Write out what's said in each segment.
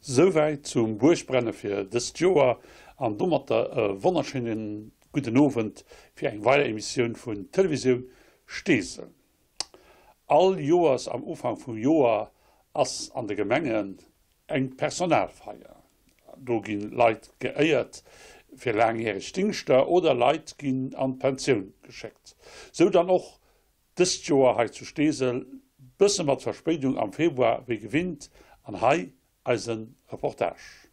Souwäit zum Buergbrenne fir dëst Joer an domatter e wonnerschéine gudden Owend fir eng weider Emissioun vun Télévisioun Steesel. All Joers am Ufank vum Joer ass an de Gemengen eng Personalfeier. Do gi Leit geéiert fir laangjäreg Dingschter oder Leit ginn an d'Pensioun geschéckt. Sou dann och Dëst Joer hei zu Steesel, bësse mat Verspéidung am Februar wéi gewinnt, an hei eise Reportage.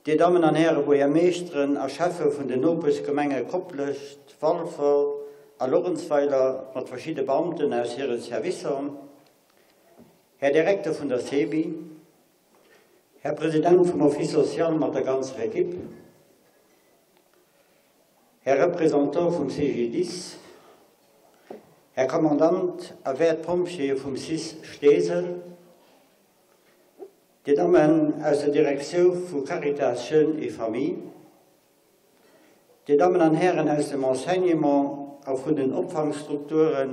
Dir Dammen an Häre Buergermeeschteren a Schäffe vun den Nopeschgemenge Koplescht, Walfer a Lorentzweiler mat verschidde Beamten aus hire Servicer, Här Direkter vun der CEBI, Här President vum Office social mat der ganzer Equipe, Här Représentant vum CGDIS, Här Kommandant a wäert Pompjeeë vum cis Steesel, Dir Dammen aus der Direktiou vu Caritas Jeunes et Familles, Dir Dammen an Hären aus dem Enseignement a vun den Opfangstrukture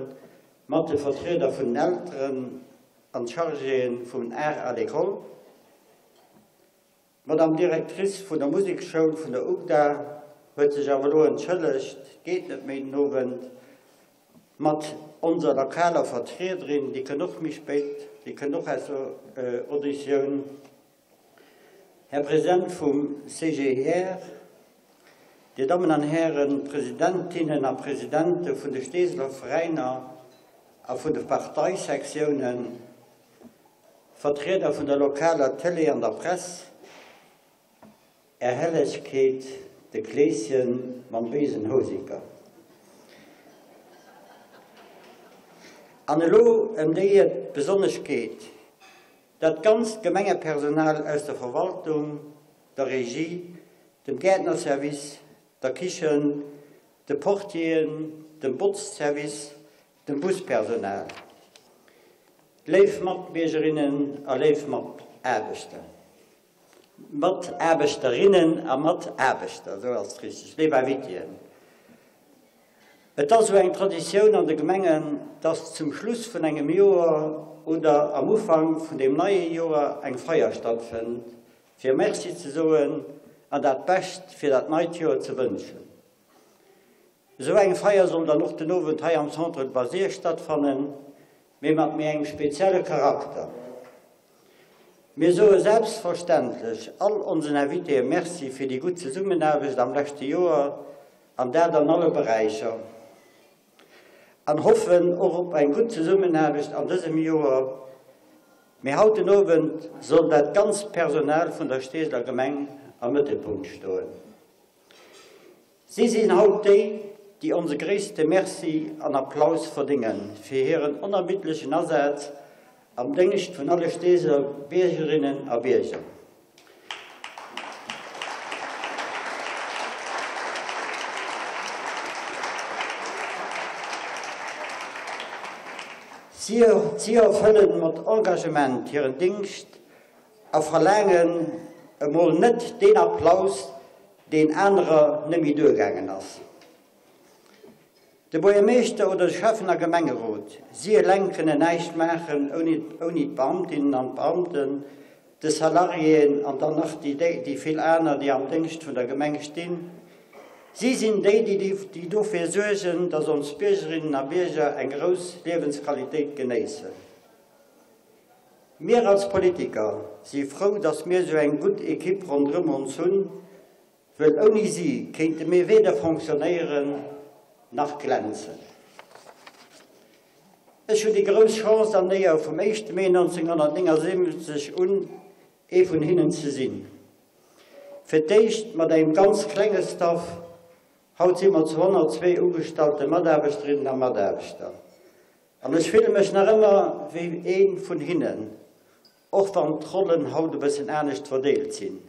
mat de Vertrieder vun den Elteren an Chargéen vum Art à l'école, D'Madame Directrice vun der Musekschoul vun der UGDA huet sech awer elo entschëllegt, geet net méi den Owend, mat onser lokaler Vertriederin, déi kënnt och méi spéit, déi kënnt och aus der Auditioun. Här President vum CGIR, Dir Dammen an Hären Presidentinnen a Presidente vun de Steeseler Veräiner a vun de Parteisektiounen, Vertrieder vun der lokaler Tëlee an der Press, Är Hellegkeet de Kleeschen mam béisen Houseker. An elo, ëm déi et besonnesch geet, Dat ganzt Gemengepersonal aus der Verwaltung, der Regie, dem Gäertnerservice, der Kichen, de Portieren, dem Botzservice, dem Buspersonal, léif Matbiergerinnen a léif Mataarbechter, Mataarbechterinnen a Mataarbechter, esou ass et richteg, léif Invitéen. Et ass esou eng Traditioun an de Gemengen, dass zum Schluss vun engem Joer oder am Ufank vun deem neie Joer eng Feier stattfënnt, fir Merci ze soen an dat Bescht fir dat neit Joer ze wënschen. Esou eng Feier soll dann och den Owend hei am Centre de Loisirs stattfannen, mee mat méi engem spezielle Charakter. Mir soe selbstverständlech all onsen Invitéë Merci fir déi gutt Zesummenaarbecht am leschte Joer, an dat an alle Beräicher, an hoffen och op eng gutt Zesummenaarbecht an dësem Joer. Mee haut den Owend soll dat ganzt Personal vun der Steeseler Gemeng am Mëttelpunkt stoen. Si sinn haut déi, déi onse gréisste Merci an Applaus verdéngen fir hiren onermiddlechen Asaz am Déngscht vun alle Steeseler Biergerinnen a Bierger. Si erfëllen mat Engagement hiren Dingscht a verlaangen emol net deen Applaus, deen anerer net méi duergaangen ass. De Buergermeeschter oder de Schäffen a Gemengerot, si eleng kënnen näischt maachen ouni d'Beamtinnen an d'Beamten, de Salariéen an dann nach déi déi vill aner, déi am Déngscht vun der Gemeng stinn. Si sinn déi, déi dofir suergen, datt ons Biergerinnen a Bierger eng grouss Liewensqualitéit genéissen. Mir als Politiker si frou, dass mir esou eng gutt Ekipp ronderëm ons hunn, wëll ouni si kéinte mir weder fonctionnéieren nach glänzen. Ech hunn déi grouss Chance an Éier, vum éischte Mee 1979 un ee vun hinnen ze sinn. Fir d'éischt mat engem ganz klenge Staff, haut si mer zu 102 ugestallte Mataarbechterinnen a Mataarbechter. An ech fille mech nach ëmmer wéi ee vun hinnen, och wann d'Rollen haut e bëssen anescht verdeelt sinn.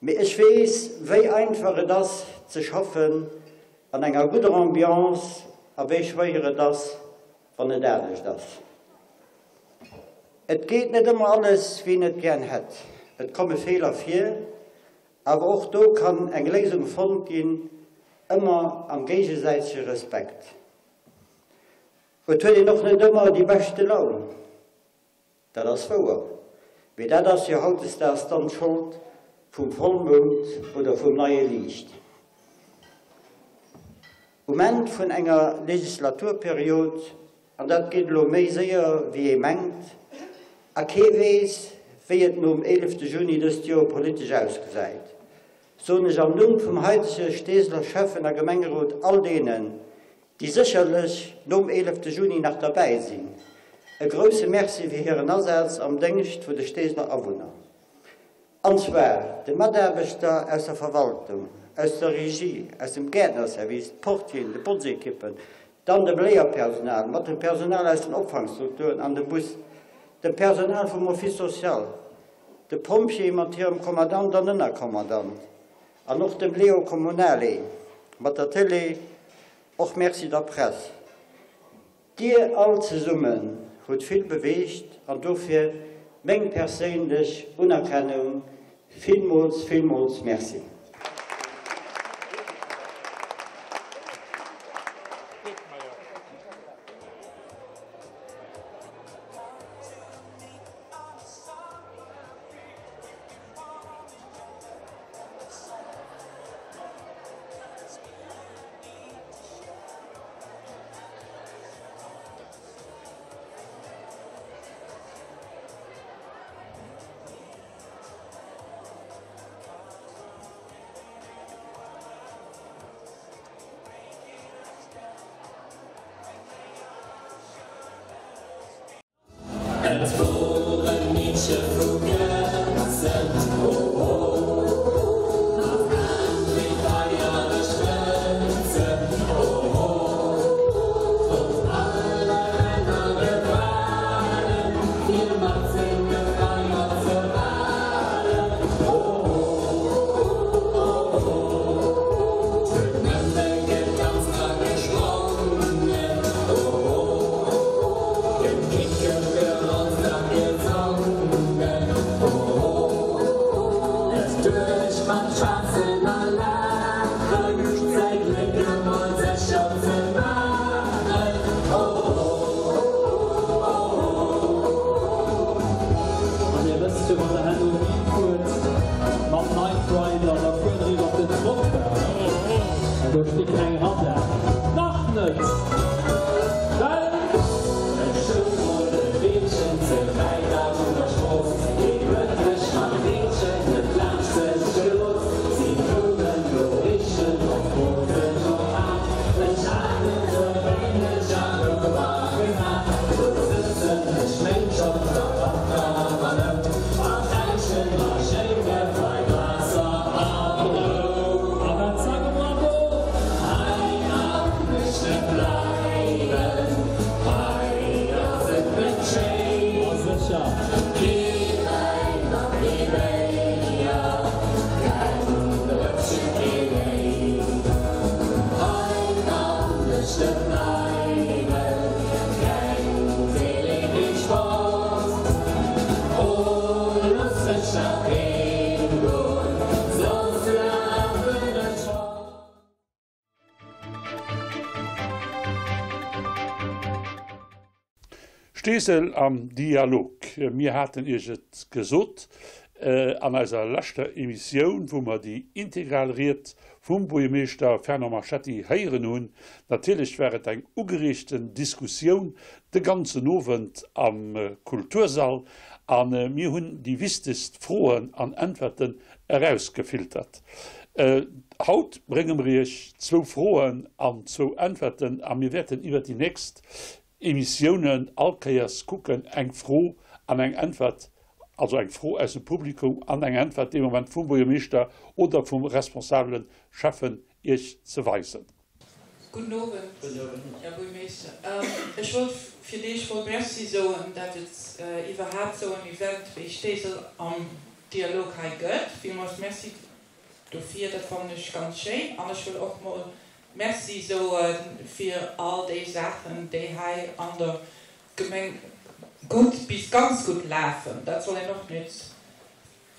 Mee ech weess, wéi einfach et ass ze schaffen an enger gudder Ambiance a wéi schwéier et ass, wann et anescht ass. Et geet net ëmmer alles, wéi een et gären hätt. Et komme Feeler vir, awer och do kann eng Léisung fonnt ginn, ëmmer am géigesäitege Respekt. Et huet een och net ëmmer déi beschte Laun. Dat ass wouer, mee dat ass jo hautdesdaags dann d'Schold vum Vollmound oder vum neie Liicht. Um Enn vun enger Legislaturperiod, an dat geet elo méi séier wéi ee mengt, a kee weess wéi et nom 11 Juni dëst Joer politesch ausgesäit, soen ech am Numm vum haitege Steeseler Schäffen a Gemengerot all deenen, déi sécherlech nom 11 Juni nach derbäi sinn, e grousse Merci fir hiren Asaz am Déngscht vun de Steeseler Awunner. An zwar de Mataarbechter aus der Verwaltung, aus der Regie, aus dem Gäertnerservice, d'Portieren, de Botzekippen, dann dem Léierpersonal, mat dem Personal aus den Opfangstrukturen an dem Bus, dem Personal vum Office social, de Pompjeeë mat hirem Kommandant an Ënnerkommandant an och dem Leo Comunale mat der Télé. Och Merci der Press. Dir all zesummen hutt vill beweegt an dofir meng perséinlech Unerkennung. Villmools, villmools Merci. Et wor en Meedche vu Gëtzen, oh oh, hat Aen wéi feiereg Mënzen, oh oh, wollt alle Männer gefalen, fir mat senge Weiber ze balen, oh oh, oh oh, 't huet nëmme gedanzt a gesprongen, oh oh. An dir wësst jo, wann der herno heem fuert mam Night Rider, da fuert der iwwert den Trottoir an do sti keng Radaren. Nach net! Well Ech stoung mol e Beemchen ze wäit an der Strooss, deen huet mech mam Kleedchen net laanscht sech gelooss. Si koumen do richen och rosen och aart, ech hat et e wéineg a gouer gesat. Do sëtzen ech méint op der Wanterwanne a dräichen mer schéine bei Waasser a Rou. A wat sage mer do? Hei kann ech net bleiwen, hei ass et net schéin. Ma sécher. Kee Wäin a kee Béier, keng Drëpschen, kee Léi. Hei kann ech net bleiwen, keng Télé, keen Sport. Oh, looss mech nach heem goen, soss lafen ech fort. Steesel am Dialog, Mir haten Iech et gesot. An eiser leschter Emissioun, wou mer déi integral Ried vum Buergermeeschter Fernand Marchetti héieren hunn, natierlech war et eng ugereegten Diskussioun de ganzen Owend am Kultursall a mir hunn déi wichtegst Froen an Äntwerten erausgefiltert. Haut brénge mer Iech zwou Froen an zwou Äntwerten a mir wäerten iwwer déi nächst Emissiounen all Kéiers kucken, eng Fro an eng Äntwert, also eng Fro aus dem Publikum an eng Äntwert dee Moment vum Buergermeeschter oder vum responsabele Schäffen Iech ze weisen. Gudden Owend, Här Buergermeeschter. Ech wollt fir d'éischt mol Merci soen, dat et iwwerhaapt sou en Event wéi Steesel am Dialog hei gëtt. Villmools Merci dofir, dat fannen ech ganz schéin. An ech wëll och mol Merci soe fir all déi Saachen, déi hei an der Gemeng gutt bis ganz gutt lafen. Dat soll een och net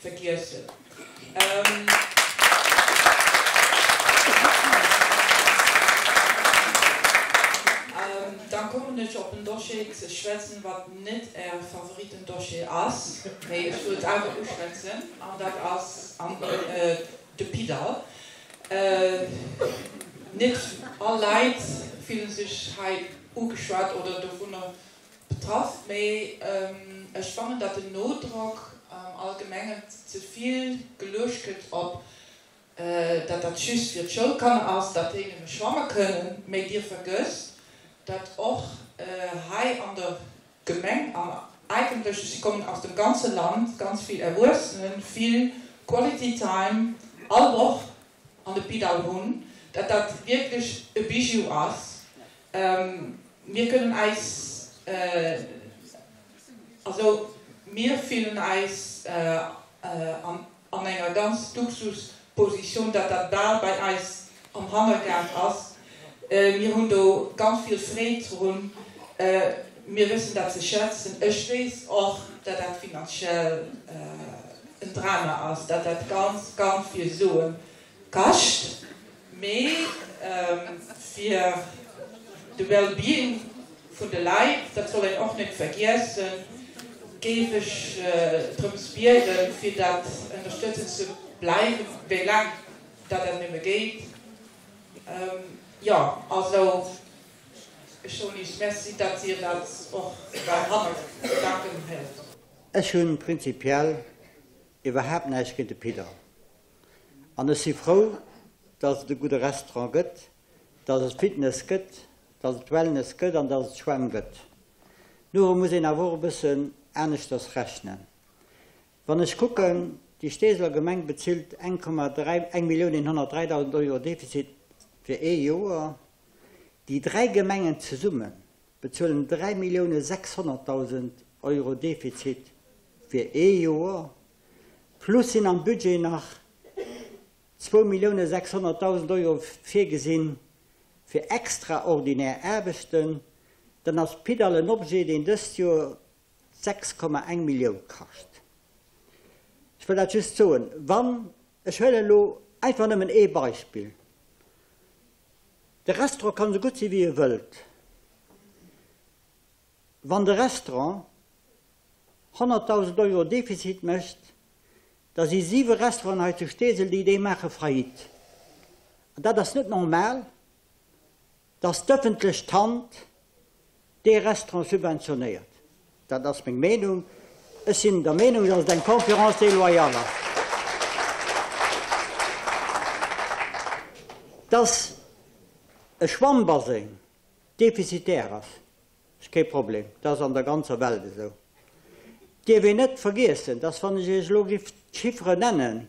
vergiessen. Da kommen ech op en Dossier ze schwätzen, wat net Är Favoritendossier ass, mee ech wëll et awer uschwätzen, an dat ass de Pidal. Net all Leit fillen sech hei ugeschwat oder dovunner betraff, mee ech fannen, datt den Nodrock am Allgemengen ze vill geluecht gëtt op, datt dat just fir d'Schoulkanner ass, datt déi nëmme schwamme kënnen, mee Dir vergësst, datt och hei an der Gemeng an eigentlech, si kommen aus dem ganze Land, ganz vill Erwuessenen, vill Quality Time all Woch an de Pidal hunn, dat dat wierklech e Bijou ass. Mir kënnen eis, also mir fillen eis an enger ganz Luxusposition, dat dat bal bei eis am Hannergaart ass. Mir hunn do ganz vill Freed drun. Mir wëssen dat ze schätzen. Ech weess och, dat dat finanziell en Drama ass, dat dat ganz, ganz vill Sue kascht. Mee fir de Well-being vun de Leit, dat soll een och net vergiessen, géif ech drëms bieden, fir dat ënnerstëtzen ze bleiwen, wéi laang dat dat nëmme geet. Jo, also ech soen Iech Merci, datt Dir dat och beim Hannergedanken huelt. Ech hu prinzipiell iwwerhaapt näischt géint de Pidal. An ech si frou, dass et e gudde Restaurant gëtt, dass et Fitness gëtt, dass et Wellness gëtt an dass et Schwämm gëtt. Nure muss een awer och e bëssen aneschters rechnen. Wann ech kucken, déi Steeseler Gemeng bezilt 1,3, 1.103.000 Euro Defizit fir ee Joer. Déi 3 Gemengen zesumme bezuelen 3.600.000 Euro Defizit fir ee Joer. Plus sinn am Budget nach 2.600.000 Euro virgesinn fir extraordinär Aarbechten. Dann ass Pidal en Objet, deen dëst Joer 6,1 Millioun kascht. Ech wëll dat just soen, wann, ech huelen elo einfach nëmmen ee Beispill, de Restaurant kann esou gutt si wéi e wëllt, wann de Restaurant 100.000 Euro Defizit mécht, da si siwe Restauranten hei zu Steesel, déi déi maache Faillite. An dat ass net normal, dass d'ëffentlech Hand dee Restaurant subventionéiert. Dat ass meng Meenung. Ech sinn der Meenung, dass et eng Concurrence déloyale ass, dass e Schwammbaseng defizitär ass. Ass kee Problem, dat ass an der ganzer Welt esou. Dierf een net vergiessen, dass, wann ech Iech elo giff d'Chifferen nennen,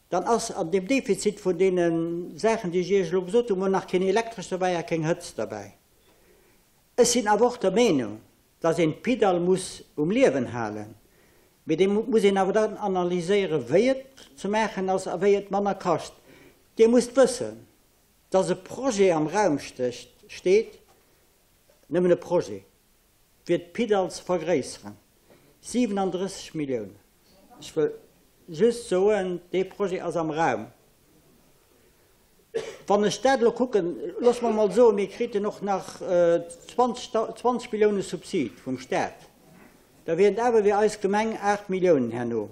dann ass an deem Defizit vun deene Saachen, déi ech Iech elo gesot hunn, mol nach keen Elektresch derbäi a keng Hëtzt derbäi. Ech sinn awer och der Meenung, dass een d'Pidal muss um Liewen halen, mee dee muss een awer dann analyséieren, wéi et ze maachen ass a wéi et manner kascht. Dir musst wëssen, dass e Projet am Raum stécht, steet, nëmmen e Projet, fir d'Pidal ze vergréisseren, 37 Milliounen. Ech wëll just soen, dee Projet ass am Raum. Wann ech dat elo kucken, loosse mer emol soen, mir kriten och nach 20 Millioune Subsid vum Stat, da wieren et awer fir eis Gemeng 8 Milliounen herno.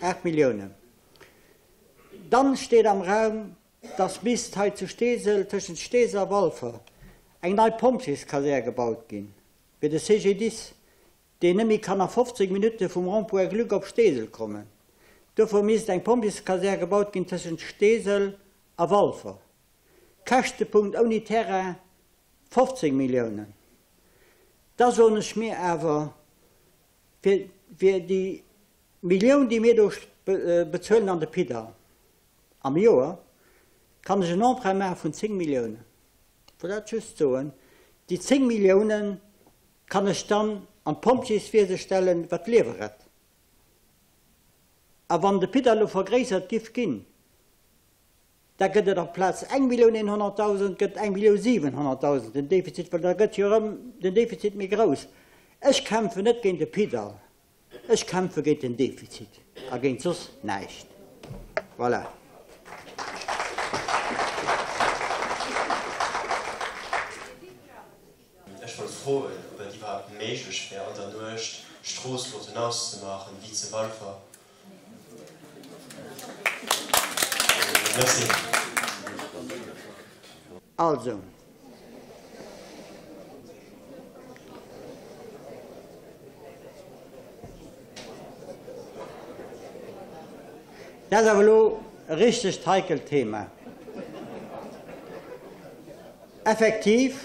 8 Milliounen. Dann steet am Raum, dass misst hei zu Steesel, tëschent Steesel a Walfer, eng nei Pompjeeskasär gebaut ginn, fir de CGDIS, deen net méi kann a 15 Minutte vum Rond-point Glück op Steesel kommen. Dofir misst eng Pompjeeskasär gebaut ginn tëschent Steesel a Walfer. Käschtepunkt ouni Terrain, 15 Milliounen. Da soen ech mir awer, fir fir déi Millioun, déi mir do bezuelen an de Pidal am Joer, kann ech en Emprunt maache vun 10 Milliounen. Ech wëll dat just soen, déi 10 Milliounen kann ech dann an d'Pompjeeswiese stellen, wat d'Liewe rett. A wann de Pidal elo vergréissert giff ginn, da gëtt et amplaz 1.100.000 gëtt 1.700.000 den Defizit, well da gëtt jo erëm den Defizit méi grouss. Ech kämpfen net géint de Pidal, ech kämpfe géint den Defizit a géint soss näischt. Voilà. Ech wollt froen, ob et iwwerhaapt méiglech wär, an der Nuecht Stroossluuchten auszemaachen, wéi zu Walfer. Merci. Also. Dat ass awer elo e richtegt heikelt Thema. Effektiv,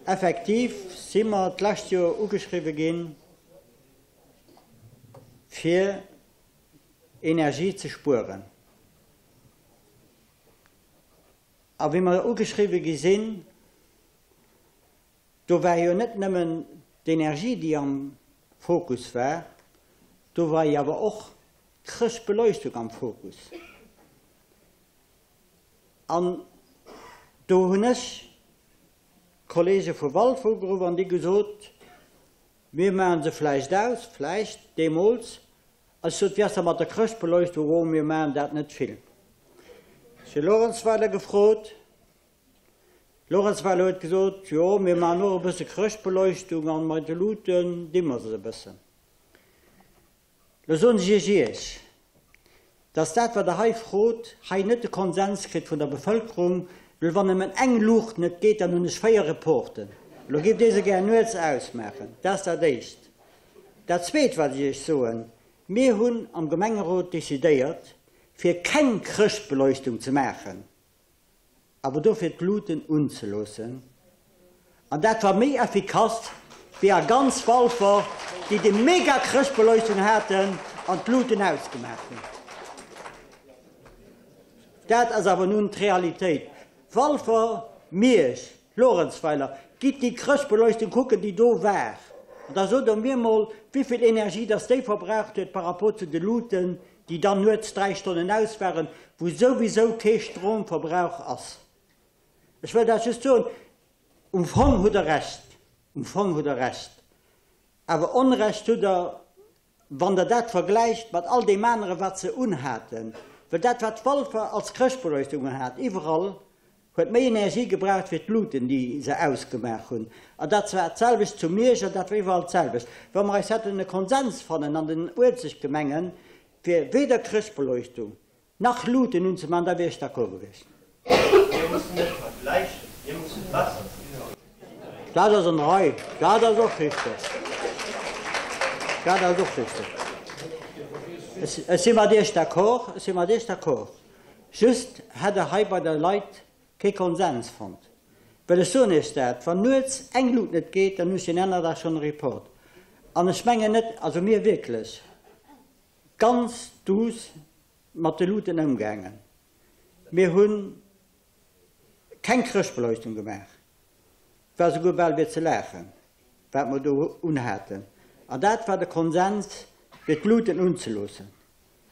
effektiv si mer d'lescht Joer ugeschriwwe ginn, fir Energie ze spueren. A wéi mer ugeschriwwe gi sinn, do war jo net nëmmen d'Energie, déi am Fokus war, do war jo awer och d'Chrëschtbeleuchtung am Fokus. An do hunn ech d'Kollege vu Walfer ugeruff an déi gesot, Mir maachen se vläicht aus, vläicht, deemools. Ech sot, Wéi ass dat mat der Chrëschtbeleuchtung? Oh, mir maachen dat net vill. Ech hu Lorentzweiler gefrot. Lorentzweiler huet gesot, Jo, mir maachen och e bësse Chrëschtbeleuchtung an bei de Luuten dimmer se e bëssen. Lo soen ech Iech Iech, dass dat, wat Der hei frot, hei net de Konsens kritt vun der Bevëlkerung, well wann nëmmen eng Luucht net geet, dann hunn ech 4 Reporten. Lo giff Dir se gär nuets ausmaachen. Dat ass dat Éischt. Dat Zweet, wat ech Iech soen, Mir hunn am Gemengerot decidéiert, fir keng Chrëschtbeleuchtung ze maachen. Awer dofir d'Luuten unzeloossen, an dat war méi effikass wéi a ganz Walfer, déi déi mega Chrëschtbeleuchtung haten an d'Luuten ausgemaach hunn. Dat ass awer nun d'Realitéit. Walfer, Miersch, Lorentzweiler, gitt déi Chrëschtbeleuchtung kucken, déi do war, an da sot Der mir mol, wéivill Energie dass déi verbraucht huet par rapport zu de Luuten, déi dann nuets 3 Stonnen aus waren, wou souwisou kee Stromverbrauch ass. Ech wëll dat just soen, um Fong hutt Der Recht, um Fong hutt Der Recht, awer Onrecht hutt Der, wann Der dat vergläicht mat all deem anere wat se unhaten, well dat wat Walfer als Chrëschtbeleuchtung unhat iwwerall, huet méi Energie gebraucht wéi d'Luuten déi se ausgemaach hunn. An dat war d'selwecht zu Miersch an dat war iwwerall d'selwecht. Wa mer eis hätten e Konsens fannen an den Uelzechtgemengen, fir weder Chrëschtbeleuchtung nach Luuten unzemaachen, da wier ech d'accord gewiescht. Mir mussen net vergläichen, mir mussen besser sinn. Dat ass an der Rei, dat ass och richteg. Dat ass och richteg. Ech si mat Iech d'accord, ech si mat Iech d'accord. Just hätt Der hei bei der Leit kee Konsens fonnt. Well ech soen Iech dat, wann nuets eng Lut net geet, dann hu ech deen aner Dag schonn e Report. An ech mengen net, also mir wierklech ganz duuss mat de Luten ëmgaangen. Mir hu keng Chrëschtbeleuchtung gemaach. Et war souguer bal fir ze laachen, wat mer do unhaten. An dat war de Konsens, fir d'Luten unzeloossen.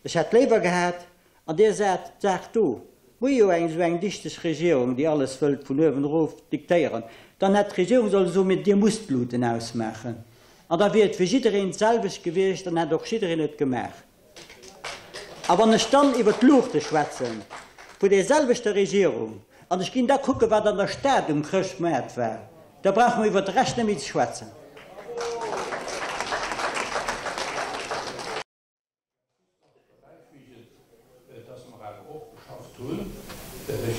Ech hätt léiwer gehat, an dir sat d'Saach do, hu jo eng esou eng dichteg Regierung, déi alles wëllt vun uewen erof diktéieren, dann hätt d'Regierung solle soen, mee dir musst d'Luten ausmaachen. An da wier et fir jiddereen d'selwecht gewiescht, dann hätt och jiddereen et gemaach. A wann ech dann iwwert d'Luuchte schwätzen vun där selwechter Regierung, an ech ginn da kucken, wat an der Stad um Chrëschtmaart war, da brauche mer iwwert de Rescht net méi ze schwätzen.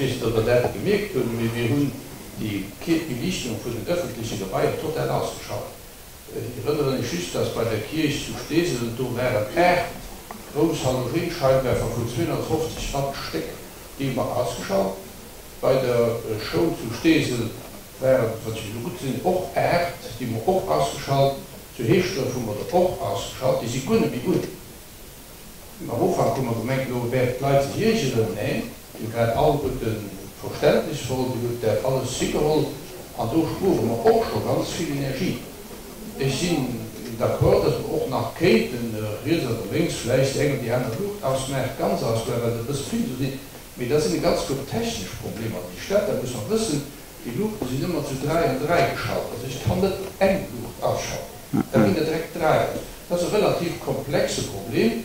weess net, ob Der dat gemierkt hutt, mee mir hunn déi Beliichtung vun den öffentleche Gebaier total ausgeschalt. Ech erënneren Iech just, dass bei der Kierch zu Steesel, do waren 8 grouss Halogenscheinwerfer vun 250 Watt d'Stéck, déi hu mer ausgeschalt. Bei der Schoul zu Steesel waren, wann ech mech elo gutt sinn, och 8, déi hu mer och ausgeschalt. Zu Heeschdref hu mer der och ausgeschalt, déi si guer net méi un. Am Ufank hu mer gemengt, elo wäerten d'Leit sech iergeren. Neen, dir waart alleguerte verständnisvoll, dir hutt dat alles higeholl an do spuere mer och scho ganz vill Energie. Ech sinn d'accord, dass mer och nach kéinten riets oder lénks vläicht déi eng oder déi aner Luucht ausmaachen, ganz ausmaachen, well se e bësse vill esou sinn. Mee da sinn e ganz Koup technesch Problemer, déi Stad, dat muss mer wëssen, déi Luuchte sinn ëmmer zu 3 an 3 geschalt, also ech kann net eng Luucht ausschalten, da ginn der direkt 3 aus. Dat ass e relativ komplexe Problem,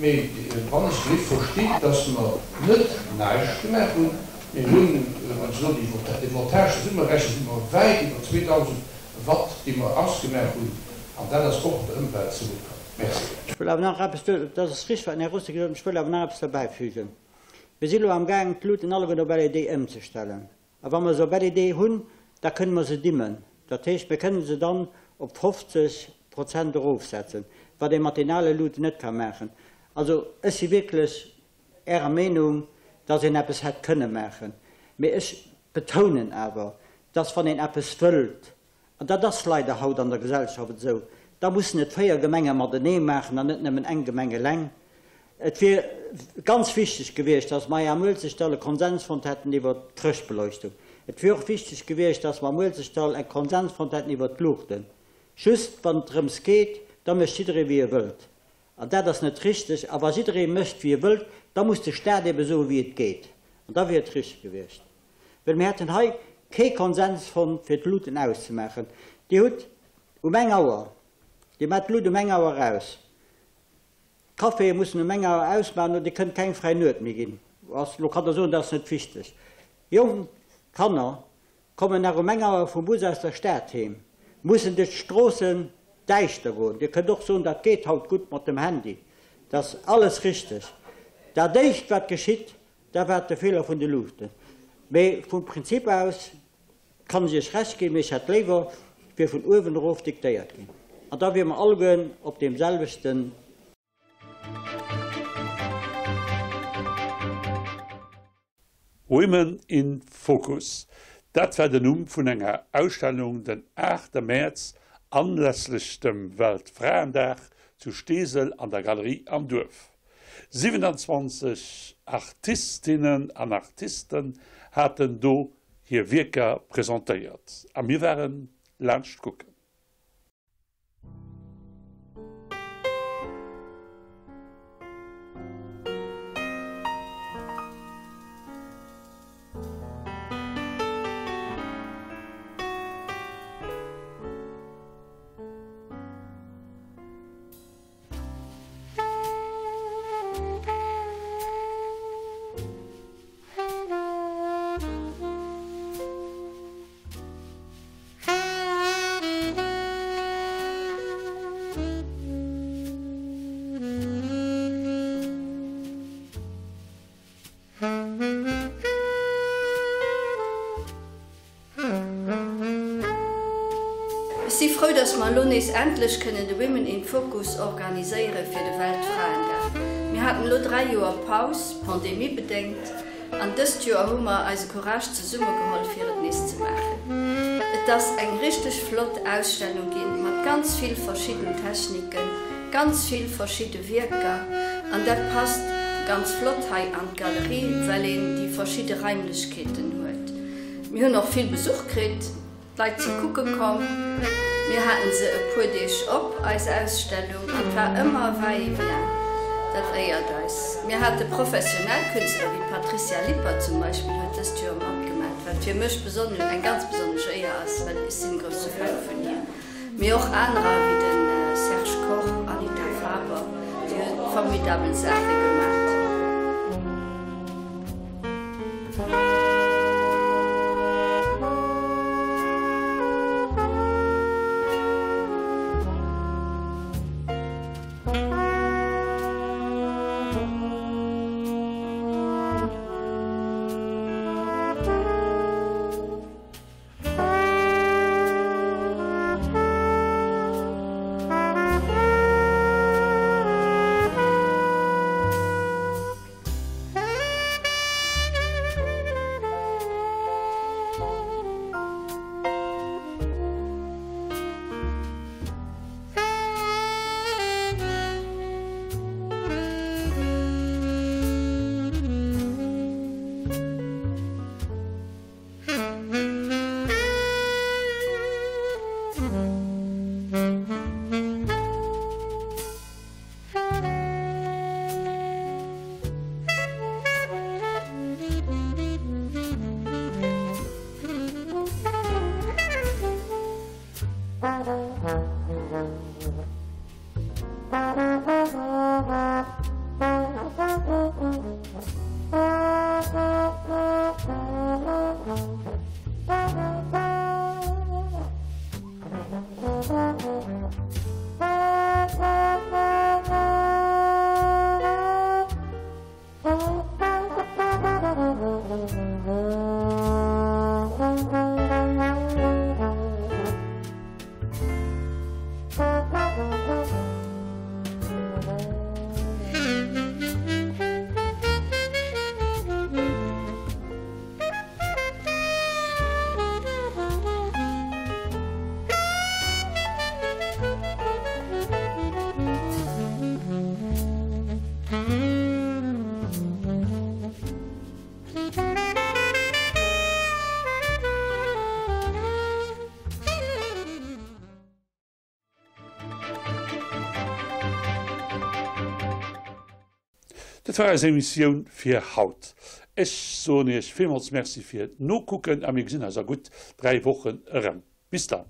mee wann ech gelift verstinn, dass mer net näischt gemaach hunn, mir hunn, wann ech elo déi Voltage zesummerechnen, si mer wäit iwwer 2.000 Watt, déi mer ausgemaach hunn, an dat ass och der Ëmwelt zeguttkomm. Merci. Ech wëll awer nach eppes, dat ass richteg, wat den Här Russi gesot huet, ech wëll awer nach eppes derbäifügen. Mir si elo amgaangen, d'Luuten alleguerten op LED ëmzestellen. A wa mer se op LED hunn, da kënne mer se dimmen. Dat heescht, mir kënne se dann op 50 Prozent erofsetzen, wat ee mat den ale Luuten net ka maachen. Also ech si wierklech Ärer Meenung, dass een eppes hätt kënne maachen. Mee ech betounen awer, dass wann een eppes wëllt, An dat ass leider haut an der Gesellschaft esou, da mussen et 4 Gemenge matenee maachen an net nëmmen eng Gemeng eleng. Et wier ganz wichteg gewiescht, dass mer hei am Uelzechtdall e Konsens fonnt hätten iwwert d'Chrëschtbeleuchtung. Et wier och wichteg gewiescht, dass mer am Uelzechtdall e Konsens fonnt hätten iwwert d'Luuchten. Just wann et drëms geet, da mécht jidderee wéi e wëllt. An dat ass net richteg. A wa jidderee mécht wéi e wëllt, da muss de Stat ebe soen, wéi et geet. An da wier et richteg gewiescht. Well mir hätten hei kee Konsens fonnt, fir d'Luuten auszemaachen. Dir hutt um eng Auer, Dir maacht d'Lut um eng Auer aus, d'Caféë mussen um eng Auer ausmaachen oder Dir kënnt keng fräi Nuet méi ginn. Lo kann Der soen, dat ass net wichteg. Jonk Kanner kommen nach um eng Auer vum Bus aus der Stad heem, mussen duerch d'Stroossen däischter goen. Dir kënnt och soen, dat geet haut gutt mat dem Handy. Dat ass alles richteg. Dat éischt, wat geschitt, Dat war de Feeler vun de Luuchten. Mee vum Prinzip aus kann ech Iech Recht ginn, mee ech hätt léiwer, et wier vun uewen erof diktéiert ginn. An da wiere mer allegueren op deem selwechten. Women in Focus, dat war den Numm vun enger Ausstellung den 8 Mäerz anlässlech dem Weltfraendag zu Steesel an der Galerie am Duerf. 27 Artistinnen an Artisten haten do hir Wierker presentéiert a mir waren laanscht kucken. Ech si frou, dass mer elo nees endlech kënnen de Women in Focus organiséiere fir de Weltfraendag. Mir haten elo 3 Joer Paus, pandemiebedéngt, an dëst Joer hu mer eise Courage zesummegeholl fir et nees ze maachen. Et ass eng richteg flott Ausstellung ginn, mat ganz vill verschidden Techniken, ganz vill verschidde Wierker an dat passt ganz flott hei an d'Galerie, well een déi verschidde Raimlechkeeten huet. Mir hunn och vill Besuch kritt, d'Leit si kucke komm. Mir haten se e puer Deeg op, eis Ausstellung, an et war ëmmer Va-et-vient. Dat éiert eis. Mir hate professionell Künstler, wéi d'Patricia Lippert zum Beispill huet dëst Joer matgemat, wat fir mech besonnesch eng ganz besonnesch Éier ass, well ech sinn e grousse Fan vun hir. Mee och anerer wéi de Serge Koch, Anita Faber, déi hu formidabel Saache gemat. Dat war eis Emissioun fir haut. Ech soen Iech villmools Merci fir d'Nokucken a mir gesinn eis a gutt 3 Wochen erëm. Bis dann.